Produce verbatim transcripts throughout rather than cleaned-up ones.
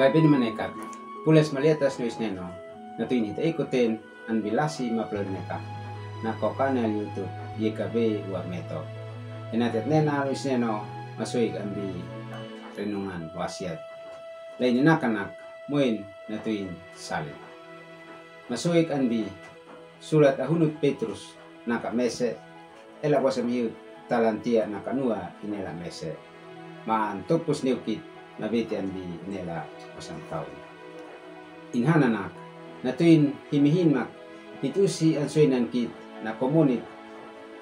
Bae beni manekat, pules maliatas ni Uisneno, natu ini te ikuten an bilasi mapulel neka, nako kanal YouTube Y K B Wa Meto. Ena tet nena Uisneno, masuik an bi renungan wasiat. Laini nakanak, muin natu in sali. Masuik an bi sulat ahunut Petrus, naka mese, ela wasam hiu talantia naka nua inela mese. Maan tupus niukit, mabiti an bi inela wasam taun. Inhananak, natu in himihin mak, hit usi an suinan kit, nako munit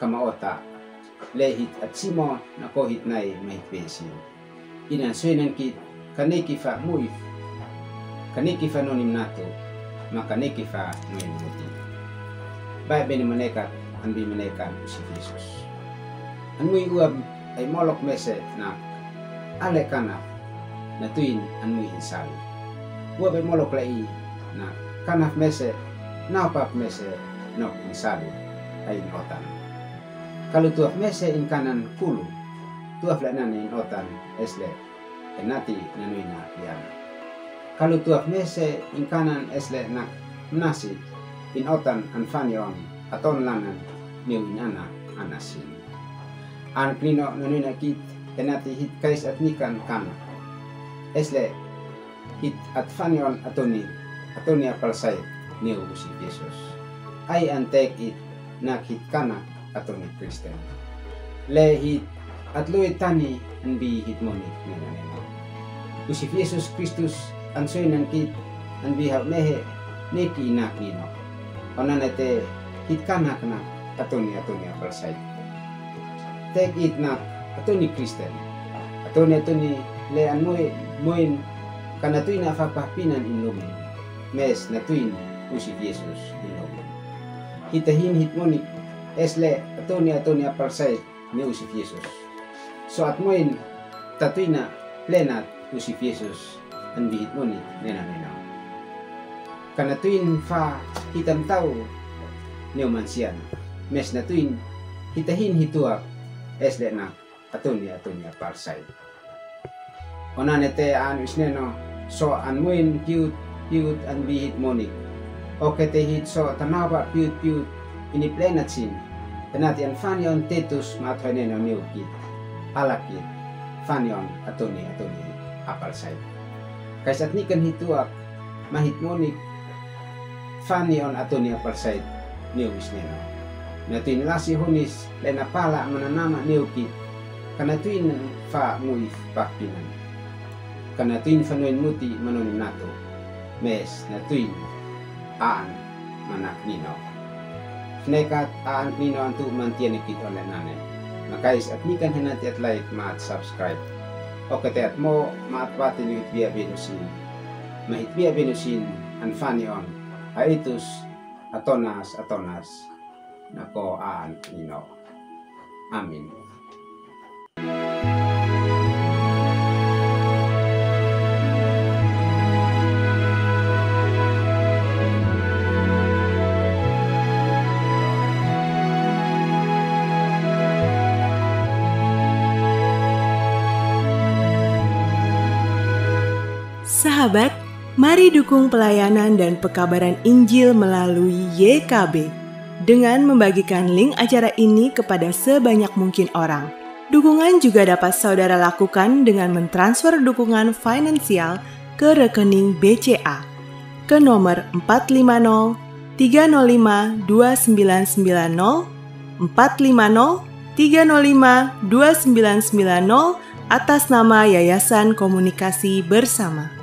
kama ota, le hit atsimo, nako hit nai mahit pesin. Inan suinan kit, kaniki fa muif, kaniki fa noni mnatu, ma kaniki fa noni muti. Bae beni manekat, an bi manekan Usi Yesus. An mui uab ai molok mese nak, ale kanaf, natu in an mui in sali. Uab ai molok lai nak, kanaf mese, naupap mese, nok in sali, ai in otan. Kalu tuaf mese in kanan kulu, tuaf le nani in otan esle, enati nanu ina iana. Kalu tuaf mese in kanan esle nak mnasi, in otan an fani on, aton lanan niu in ana, anasin. An knino nanu ina kit, enati hit kais at nikan kana. Esle, hit at fani on atoni, atoni apalsait niu Usi Yesus. Ai an tek it nak hit kana atoni Kristen. Le hit at lui tani an bi hit moni nena nena. Usi Yesus Kristus an suinan kit an bi hau mehe neki inak nino. Onanete hit kana kana atoni atoni apalsait. Tek it nak atoni Kristen. Atoni atoni le an mui muin kana tuina fa pahpinan in lumin. Mes na tuin Usi Yesus in lumin. Hita hin hit moni esle atoni atoni apalsait ni Usi Yesus. So at muin tatuina plenat Usi Yesus an bi hit moni nena nena. Kana tuin fa hitam tau niu mansian. Mes na tuin hita hin hituak esle nak atoni atoni apalsait. Onanete an Uisneno so an muin piut piut an bi hit moni. Okete hit so tanaba piut piut ini plenat sin. Enati an fani on tetus ma atoi neno niu kit. Alakit fani on atoni atoni apalsait. Kais at nikan hituak ma hit moni fani on atoni apalsait niu Uisneno. Na tuin lasi hunis le na pala mananama niu kit. Kana tuin fa muif pahpinan. Kana tuin fa nuin muti manoni natu. Mes na tuin aan manak nino. Fnekat aan nino antu mantian kit ole nane. Makais at nikan henati at like ma at subscribe. Okete at mo ma at pati ni hit bia benusin. Ma hit bia benusin an fani on. Aitus atonas atonas nako aan nino. Amin. Sahabat, mari dukung pelayanan dan pekabaran Injil melalui Y K B dengan membagikan link acara ini kepada sebanyak mungkin orang. Dukungan juga dapat saudara lakukan dengan mentransfer dukungan finansial ke rekening B C A ke nomor empat lima nol tiga nol lima dua sembilan sembilan nol, empat lima nol tiga nol lima dua sembilan sembilan nol, atas nama Yayasan Komunikasi Bersama.